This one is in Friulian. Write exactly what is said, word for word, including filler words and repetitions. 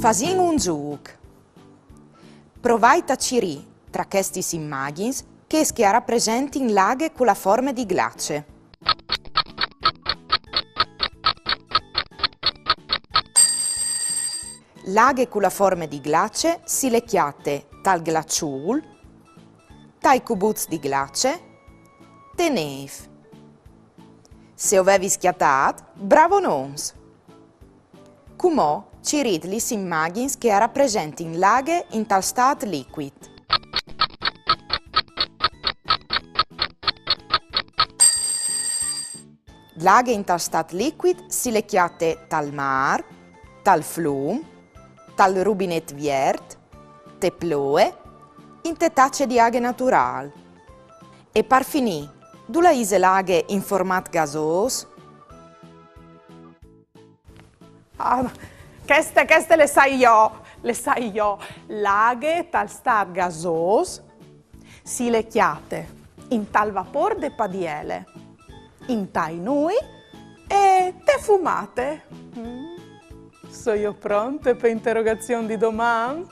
Fasìn un zûc. Provait a cirî tra chestis imagjins chês che a rapresentin la aghe cu la forme di glace. La aghe cu la forme di glace si le cjate tal glaçûl, tai cubuts di glace, te nêf. Se o vevis cjatât, bravonons! Cumò cirît lis imagjins che a rapresentin la aghe intal stât licuit. La aghe intal stât licuit si le cjate tal mâr, tal flum, tal rubinet viert, te ploie, inte tace di aghe naturâl. E par finî, dulà ise la aghe in formât gasôs? Ah, cheste, cheste le sai jo, le sai jo. La aghe tal stât gasôs si le cjate intal vapôr de padiele, intai nûi e te fumate. Mm. Soi jo pronte pe interogazion di doman?